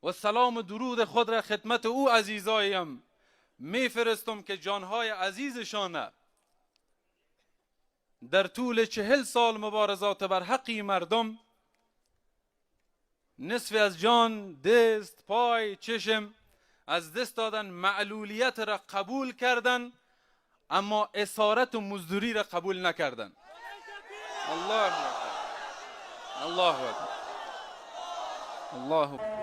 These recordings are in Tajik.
و سلام و درود خود را خدمت او عزیزایم میفرستم که جانهای عزیزشان در طول 40 سال مبارزات بر حقی مردم نصف از جان، دست، پای، چشم از دست دادن، معلولیت را قبول کردن، اما اسارت و مزدوری را قبول نکردن. الله اکبر، الله اکبر، الله اکبر.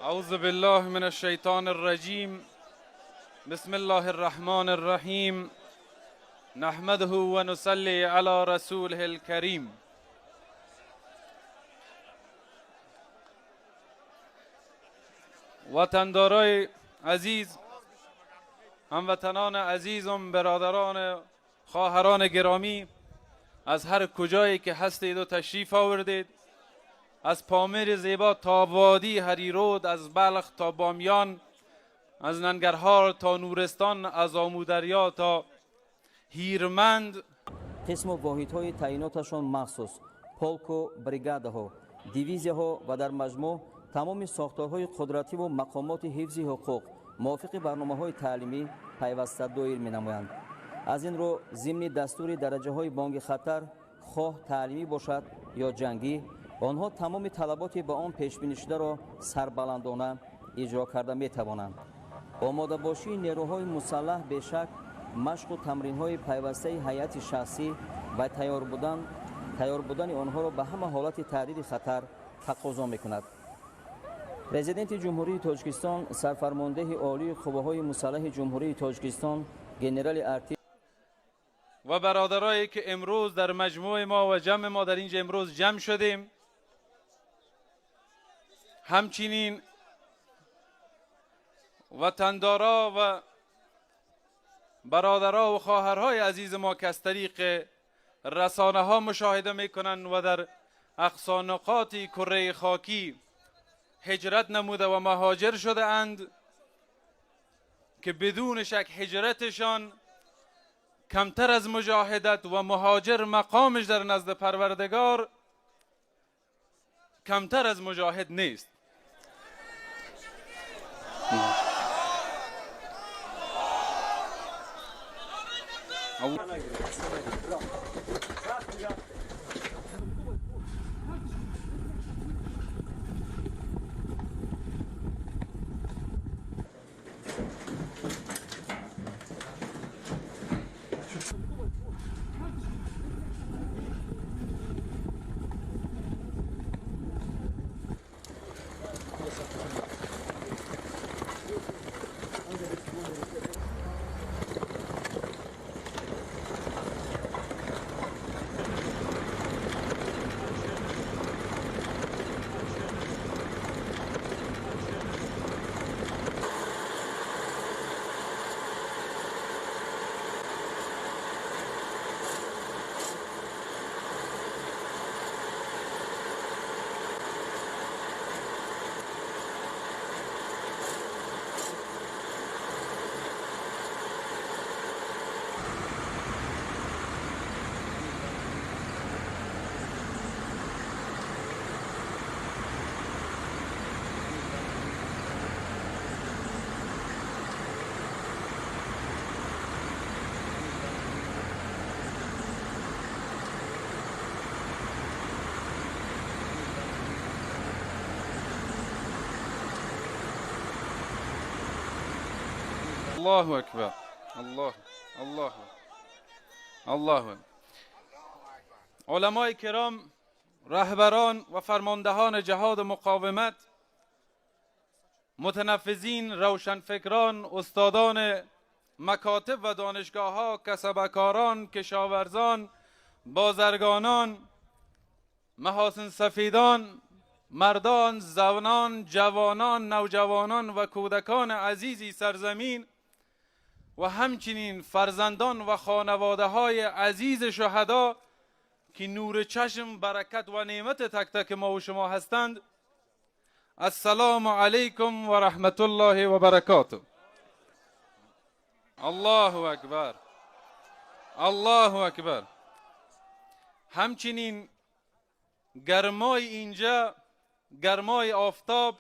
اعوذ بالله من الشیطان الرجیم، بسم الله الرحمن الرحیم، نحمده و نصلی علی رسوله الکریم. وطندارای عزیز، هموطنان عزیزم، برادران، خواهران گرامی، از هر کجایی که هستید و تشریف آوردید، از پامیر زیبا تا وادی هریرود، از بلخ تا بامیان، از ننگرهار تا نورستان، از آمودریا تا هیرمند. Қисму воҳидҳои таъиноташон махсус, полку бригадаҳо, дивизияҳо ва дар маҷмӯъ тамоми сохторҳои қудративу мақомоти ҳифзи ҳуқуқ мувофиқи барномаҳои таълимӣ пайваста доир менамоянд. Аз ин рӯ, зимни дастури дараҷаҳои бонги хатар, хоҳ таълимӣ бошад ё ҷангӣ, онҳо тамоми талаботи ба он пешбинишударо сарбаландона иҷро карда метавонанд. Омодабошии нерӯҳои мусаллаҳ бешак машқу тамринҳои пайвастаи ҳайати шахсӣ ва тайёр будани онҳоро ба ҳама ҳолати таҳдиди хатар тақозо мекунад. Президенти Ҷумҳурии Тоҷикистон, сарфармондеҳи олии қувваҳои мусаллаҳи Ҷумҳурии Тоҷикистон, генерали артиш و برادرایی که امروز در مجموع ما و جمع ما در اینجا امروز جمع شدیم، همچنین وطندارا و برادرها و خواهرهای عزیز ما که از طریق رسانه ها مشاهده میکنن و در اقصا نقاط کره خاکی هجرت نموده و مهاجر شده اند که بدون شک هجرتشان کمتر از مجاهدت و مهاجر مقامش در نزد پروردگار کمتر از مجاهد نیست. الله اکبر، الله الله الله. علمای کرام، رهبران و فرماندهان جهاد مقاومت، متنفذین، روشنفکران، استادان مکاتب و دانشگاه ها، کسبکاران، کشاورزان، بازرگانان، محاسن سفیدان، مردان، زنان، جوانان، نوجوانان و کودکان عزیزی سرزمین و همچنین فرزندان و خانواده های عزیز شهدا که نور چشم، برکت و نعمت تک تک ما و شما هستند، السلام علیکم و رحمت الله و برکاته. الله اکبر، الله اکبر. همچنین گرمای اینجا، گرمای آفتاب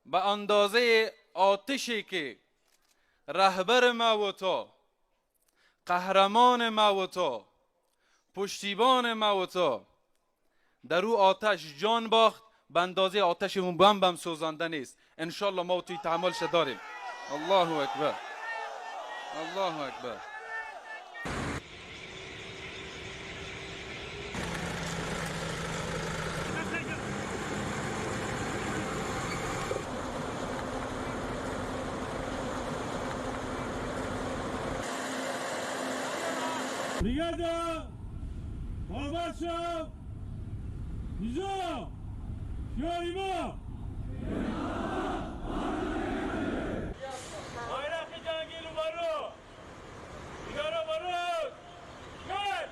به اندازه آتشی که رهبر ما و تو، قهرمان ما و تو، پشتیبان ما و تو در او آتش جان باخت، به اندازه آتش اون بم سوزانده نیست. انشالله ما و توی تحملش داریم. الله اکبر، الله اکبر. Brigada! Barbaşa! Nizo! Şiarima! Bayrak-ı Cengi Lubaru! Sigara barut! Gel!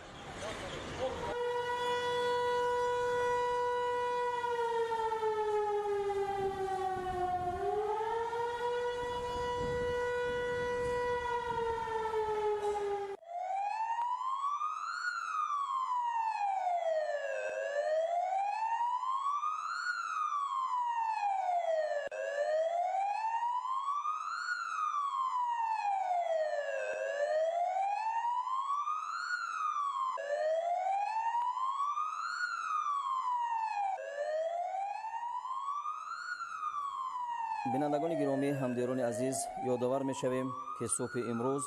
Бинандагони гиромӣ, ҳамдиёрони азиз, ёдовар мешавем, ки субҳи имрӯз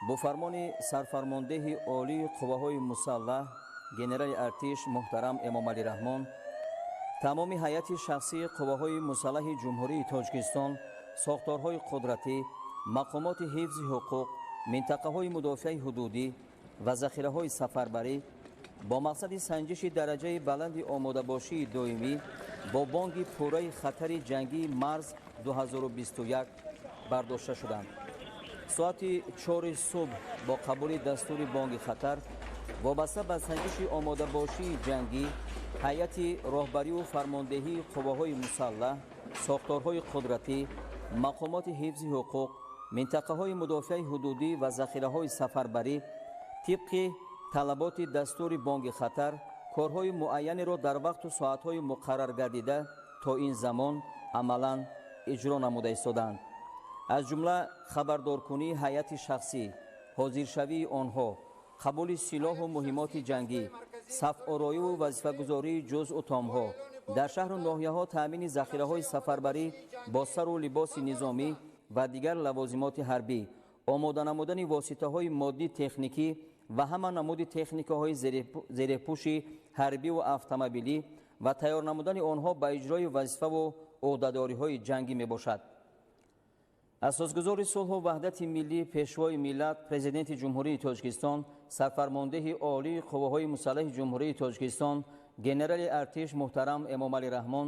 бо фармони сарфармондеҳи олии қувваҳои мусаллаҳ генерали артиш муҳтарам Эмомалӣ Раҳмон тамоми ҳайати шахсии қувваҳои мусаллаҳи Ҷумҳурии Тоҷикистон, сохторҳои қудратӣ, мақомоти ҳифзи ҳуқуқ, минтақаҳои мудофиаи ҳудудӣ ва захираҳои сафарбарӣ бо мақсади санҷиши дараҷаи баланди омодабошии доимӣ бо бонги пурраи хатари ҷангии марз 2021 бардошта шуданд. Соати 4 субҳ бо қабули дастури бонги хатар вобаста ба санҷиши омодабошии ҷангӣ ҳайати роҳбариву фармондеҳии қувваҳои мусаллаҳ, сохторҳои қудратӣ, мақомоти ҳифзи ҳуқуқ, минтақаҳои мудофиаи ҳудудӣ ва захираҳои сафарбарӣ тибқи талаботи дастури бонги хатар корҳои муайянеро дар вақту соатҳои муқаррар гардида то ин замон амалан иҷро намуда истодаанд. Аз ҷумла хабардоркунии ҳайати шахсӣ, ҳозиршавии онҳо, қабули силоҳу муҳимоти ҷангӣ, сафороиву вазифагузории ҷузъу томҳо, дар шаҳру ноҳияҳо таъмини захираҳои сафарбарӣ бо сару либоси низомӣ ва дигар лавозимоти ҳарбӣ, омода намудани воситаҳои моддӣ техникӣ ва ҳама намуди техникаҳои зерепӯши ҳарбиву автомобилӣ ва тайёр намудани онҳо ба иҷрои вазифаву ӯҳдадориҳои ҷангӣ мебошад. Асосгузори сулҳу ваҳдати миллӣ, пешвои миллат, президенти Ҷумҳурии Тоҷикистон, сарфармондеҳи олии қувваҳои мусаллаҳи Ҷумҳурии Тоҷикистон, генерали артиш муҳтарам Эмомалӣ Раҳмон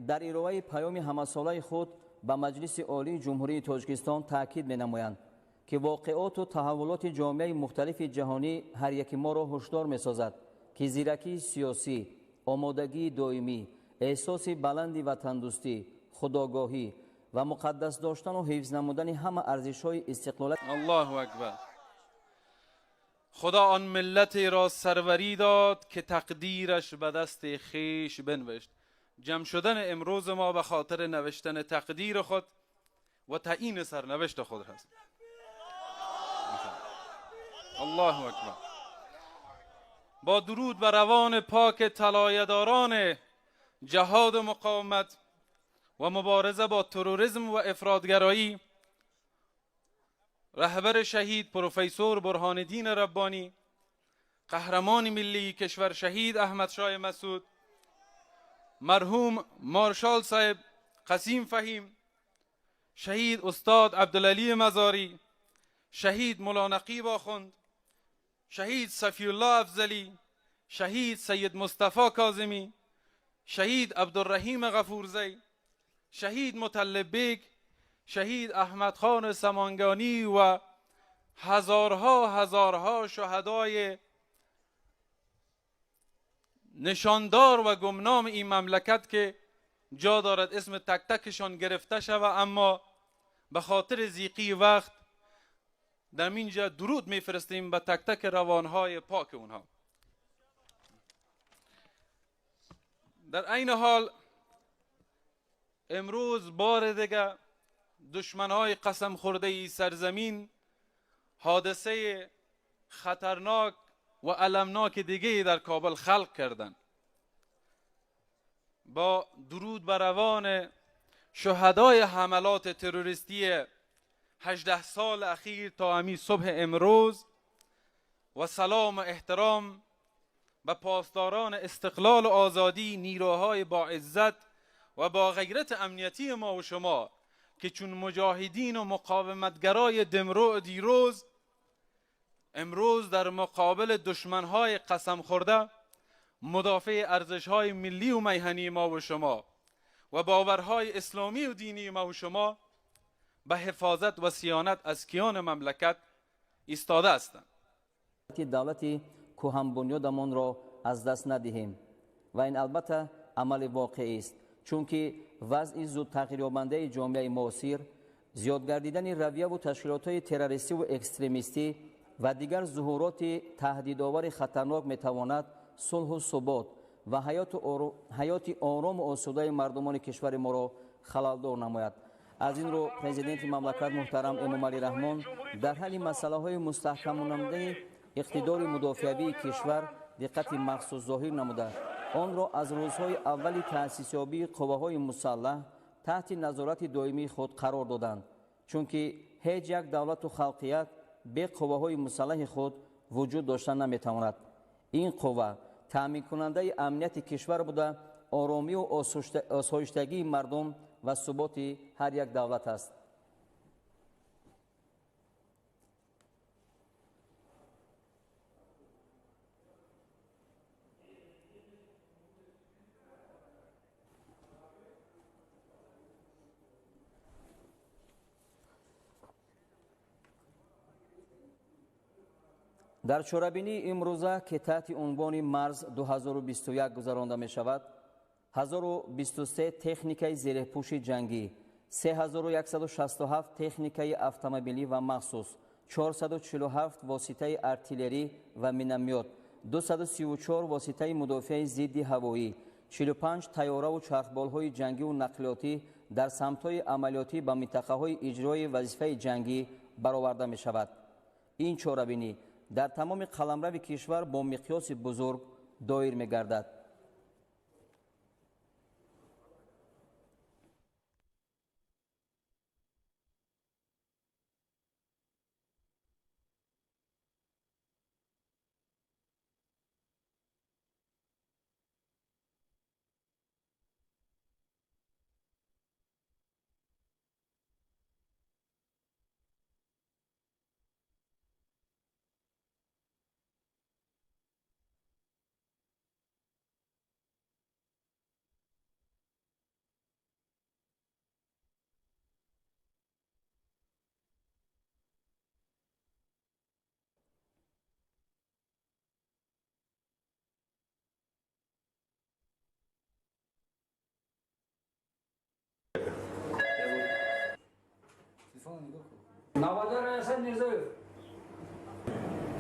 дар ироаи паёми ҳамасолаи худ ба Маҷлиси Олии Ҷумҳурии Тоҷикистон таъкид менамоянд, ки воқеоту таҳаввулоти ҷомеаи мухталифи ҷаҳонӣ ҳар яки моро ҳушдор месозад, ки зиракии сиёсӣ, омодагии доимӣ, эҳсоси баланди ватандӯстӣ, худогоҳӣ ва муқаддас доштану ҳифз намудани ҳама арзишҳои истиқлолият. Аллоҳу акбар. Худо он миллате сарварӣ дод, ки тақдираш ба дасти хеш бинавишт. Ҷамъ шудани имрӯзи мо ба хотири навиштани тақдири худ ва таъйини сарнавишти худ ҳаст. Аллоҳу акбар. Бо дуруд ба равони пок талоядорони ҷиҳоду муқовимат ва мубориза бо терроризм ва ифротгароӣ, раҳбари шаҳид профессор Бурҳониддин Раббонӣ, қаҳрамони миллии кишвар шаҳид Аҳмадшоҳи Масъуд, марҳум маршал соҳиб Қасим Фаҳим, шаҳид устод Абдулалӣ Мазорӣ, шаҳид Мулло Нақиб Охунд, шаҳид Сафиуллоҳ Афзалӣ, шаҳид Сайид Мустафо Козимӣ, شهید عبدالرحیم غفورزی، شهید مطلب بیگ، شهید احمد خان سمانگانی و هزارها هزارها شهدای نشاندار و گمنام این مملکت که جا دارد اسم تک تکشان گرفته شود، اما به خاطر زیقی وقت در اینجا درود میفرستیم به تک تک روانهای پاک اونها. در عین حال امروز بار دیگه دشمنهای قسم خورده ای سرزمین حادثه خطرناک و المناک دیگه در کابل خلق کردند. با درود بر روان شهدای حملات تروریستی 18 سال اخیر تا امی صبح امروز و سلام و احترام به پاسداران استقلال و آزادی، نیروهای با عزت و با غیرت امنیتی ما و شما که چون مجاهدین و مقاومتگرای دمرو دیروز امروز در مقابل دشمنهای قسم خورده مدافع ارزشهای ملی و میهنی ما و شما و باورهای اسلامی و دینی ما و شما به حفاظت و صیانت از کیان مملکت ایستاده هستند. دولتی کهن‌بنیادمان را از دست ندهیم و این البته عمل واقعی است، چونکه وضع زود تغییریابنده جامعه معاصر، زیاد گردیدن رویه و تشکیلات‌های تروریستی و اکستریمیستی و دیگر ظهورات تهدیدآور خطرناک میتواند صلح و ثبات و حیات آرام و آسوده مردمان کشور ما را خللدار نماید. از این رو پرزیدنت مملکت محترم امامعلی رحمان در حل مسئله های مستحکم نموده اقتدار مدافعوی کشور دقت مخصوص ظاهر نموده آن را از روزهای اول تأسیسیابی قوه‌های مسلح تحت نظارت دائمی خود قرار دادند، چونکه هیچ یک دولت و خلقیت به قوه‌های مسلح خود وجود داشتن نمیتواند. این قوه تأمین کننده امنیت کشور بوده آرامی و آسایشتگی مردم و ثبات هر یک دولت است. Дар чорабинии имрӯза, ки таҳти унвони марз 2021 гузаронда мешавад, 1023 техникаи зерехпӯши ҷангӣ, 3167 техникаи автомобилӣ ва махсус, 447 воситаи артиллерӣ ва миномёт, 234 воситаи мудофиаи зидди ҳавоӣ, 45 тайёраву чархболҳои ҷангиву нақлиётӣ дар самтҳои амалиётӣ ба минтақаҳои иҷрои вазифаи ҷангӣ бароварда мешавад. Ин чорабинӣ дар тамоми қаламрави кишвар бо миқёси бузург доир мегардад. Навадор Асан Мирзоев.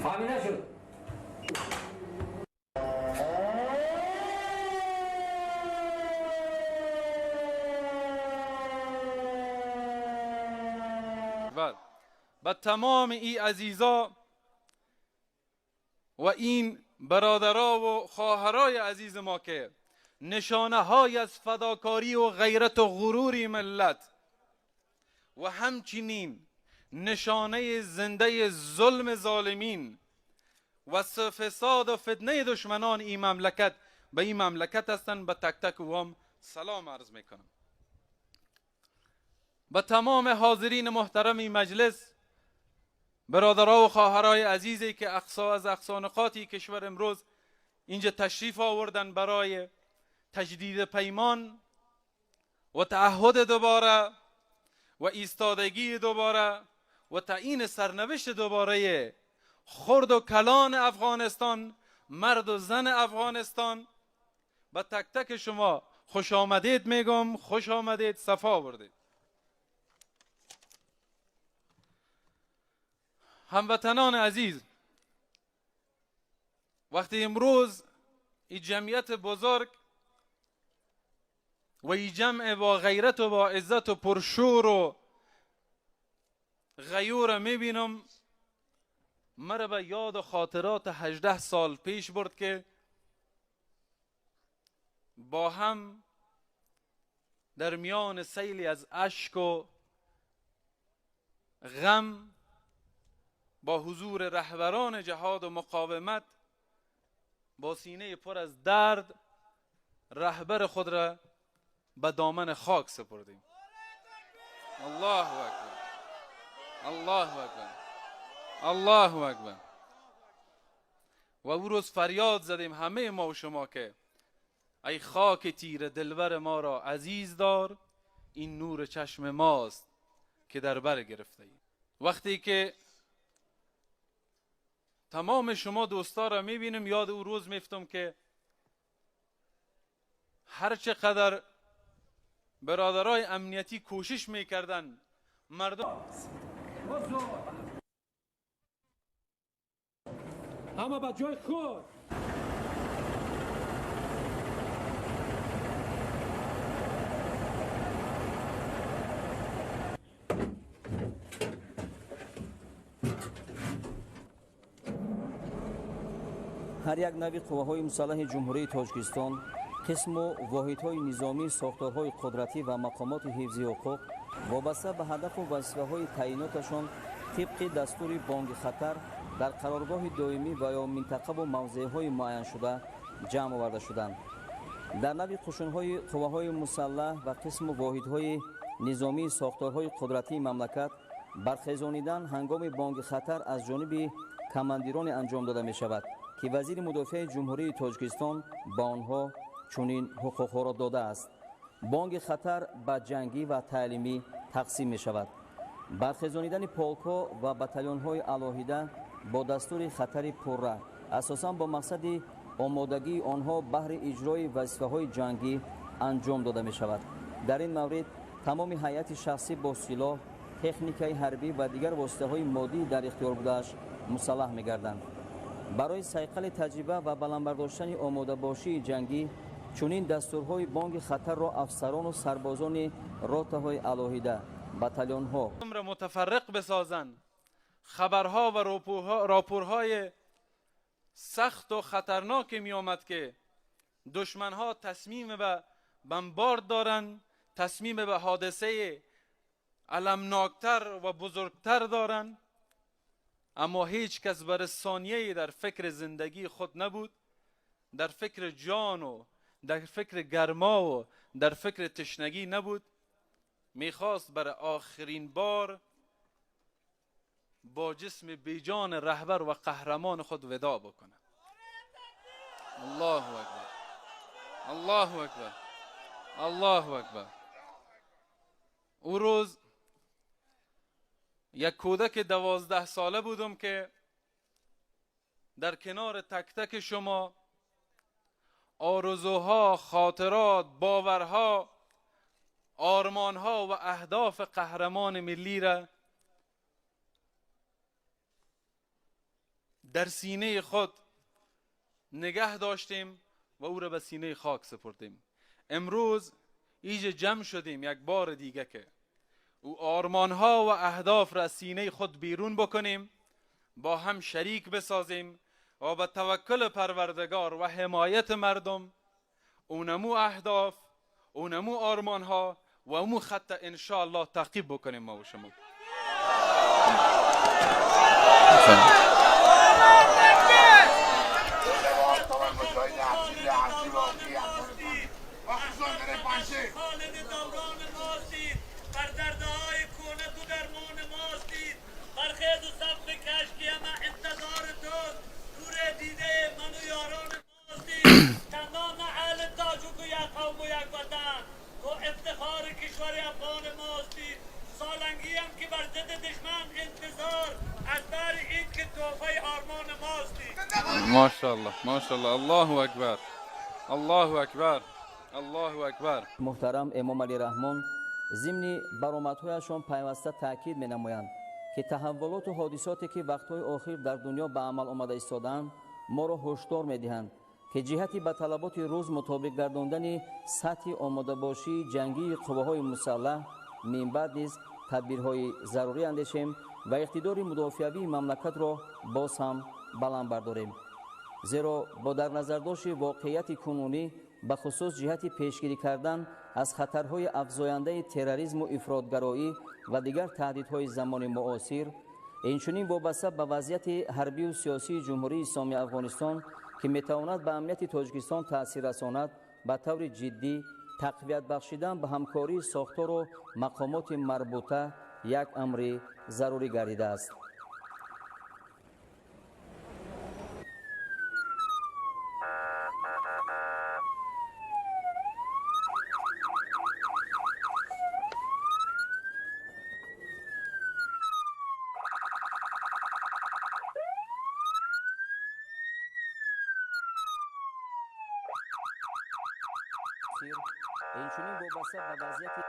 Фамила шуд. و تمام ای عزیزا و این برادرها و خواهرای عزیز ما که نشانه های از فداکاری و غیرت و غرور ملت و همچنین نشانه زنده ظلم ظالمین و فساد و فتنه دشمنان این مملکت به این مملکت هستند، به تک تک و هم سلام عرض میکنم. به تمام حاضرین محترم این مجلس، برادرها و خواهرای عزیزی که اقصا از اقصا نقاط کشور امروز اینجا تشریف آوردن برای تجدید پیمان و تعهد دوباره و ایستادگی دوباره و تعیین سرنوشت دوباره خرد و کلان افغانستان، مرد و زن افغانستان، به تک تک شما خوش آمدید میگم. خوش آمدید، صفا آوردید. هموطنان عزیز، وقتی امروز این جمعیت بزرگ و این جمع با غیرت و با عزت و پرشور و غیور میبینم، مرا به یاد و خاطرات 18 سال پیش برد که با هم در میان سیلی از اشک و غم با حضور رهبران جهاد و مقاومت با سینه پر از درد رهبر خود را به دامن خاک سپردیم. الله اکبر، الله اکبر، الله اکبر. و او روز فریاد زدیم همه ما و شما که ای خاک تیره دلبر ما را عزیز دار، این نور چشم ماست که در بر گرفته ایم. وقتی که تمام شما دوستا را میبینم یاد او روز میفتم که هر چقدر برادرای امنیتی کوشش میکردن مردم همه با جای خود ҳар як нави қувваҳои мусаллаҳи Ҷумҳурии Тоҷикистон, қисму воҳидҳои низомии сохторҳои қудратӣ ва мақомоти ҳифзи ҳуқуқ вобаста ба ҳадафу вазифаҳои таъиноташон тибқи дастури бонги хатар дар қароргоҳи доимӣ ва ё минтақаву мавзеъҳои муайяншуда ҷамъ оварда шуданд. Дар нави қушунҳои қувваҳои мусаллаҳ ва қисму воҳидҳои низомии сохторҳои қудратии мамлакат бархезонидан ҳангоми бонги хатар аз ҷониби командироне анҷом дода мешавад ки вазири мудофиаи Ҷумҳурии Тоҷикистон ба онҳо чунин ҳуқуқҳоро додааст. Бонги хатар ба ҷангӣ ва таълимӣ тақсим мешавад. Бархезонидани полкҳо ва батальонҳои алоҳида бо дастури хатари пурра асосан бо мақсади омодагии онҳо баҳри иҷрои вазифаҳои ҷангӣ анҷом дода мешавад. Дар ин маврид тамоми ҳайати шахсӣ бо силоҳ, техникаи ҳарбӣ ва дигар воситаҳои моддӣ дар ихтиёр будааш мусаллаҳ мегарданд. Барои сайқали таҷриба ва баланд бардоштани омодабошии ҷангӣ чунин дастурҳои бонги хатарро афсарону сарбозони ротаҳои алоҳида, батальонҳо را متفرق بسازند. خبرها و راپورهای سخت و خطرناک می آمد که دشمنها تصمیم به بمبارد دارند، تصمیم به حادثه المناکتر و بزرگتر دارند، اما هیچ کس بر ثانیه‌ای در فکر زندگی خود نبود، در فکر جان و در فکر گرما و در فکر تشنگی نبود. میخواست بر آخرین بار با جسم بیجان رهبر و قهرمان خود ودا بکنه. الله اکبر، الله اکبر، الله اکبر. او روز یک کودک 12 ساله بودم که در کنار تک تک شما آرزوها، خاطرات، باورها، آرمانها و اهداف قهرمان ملی را در سینه خود نگه داشتیم و او را به سینه خاک سپردیم. امروز ایج جمع شدیم یک بار دیگه که او آرمانها و اهداف را سینه خود بیرون بکنیم، با هم شریک بسازیم و با توکل پروردگار و حمایت مردم اونمو اهداف، اونمو آرمانها و اونمو خط انشاءالله تعقیب بکنیم ما و شما. ماستی. سالنگی هم که بر ضد دشمن انتظار از بر این که تحفه آرمان ماستی. ماشاءالله ماشاءالله، الله اکبر الله اکبر الله اکبر. Муҳтарам Эмомалӣ Раҳмон зимни баромадҳояшон пайваста таъкид менамоянд, ки таҳаввулоту ҳодисоте, ки вақтҳои охир дар дунё ба амал омада истодаанд, моро ҳушдор медиҳанд, ки ҷиҳати ба талаботи рӯз мутобиқ гардондани сатҳи омодабошии ҷангии қувваҳои мусаллаҳ минбаъд низ тадбирҳои зарурӣ андешем ва иқтидори мудофиавии мамлакатро боз ҳам баланд бардорем. Зеро бо дар назардошти воқеияти кунунӣ, ба хусус ҷиҳати пешгирӣ кардан аз хатарҳои афзояндаи терроризму ифротгароӣ ва дигар таҳдидҳои замони муосир, инчунин вобаста ба вазъияти ҳарбию сиёсии Ҷумҳурии Исломии Афғонистон, ки метавонад ба амнияти Тоҷикистон таъсир расонад, ба таври ҷиддӣ тақвият бахшидан ба ҳамкории сохтору мақомоти марбута як амри зарурӣ гардидааст. Инчунин вобаста ба вазъияти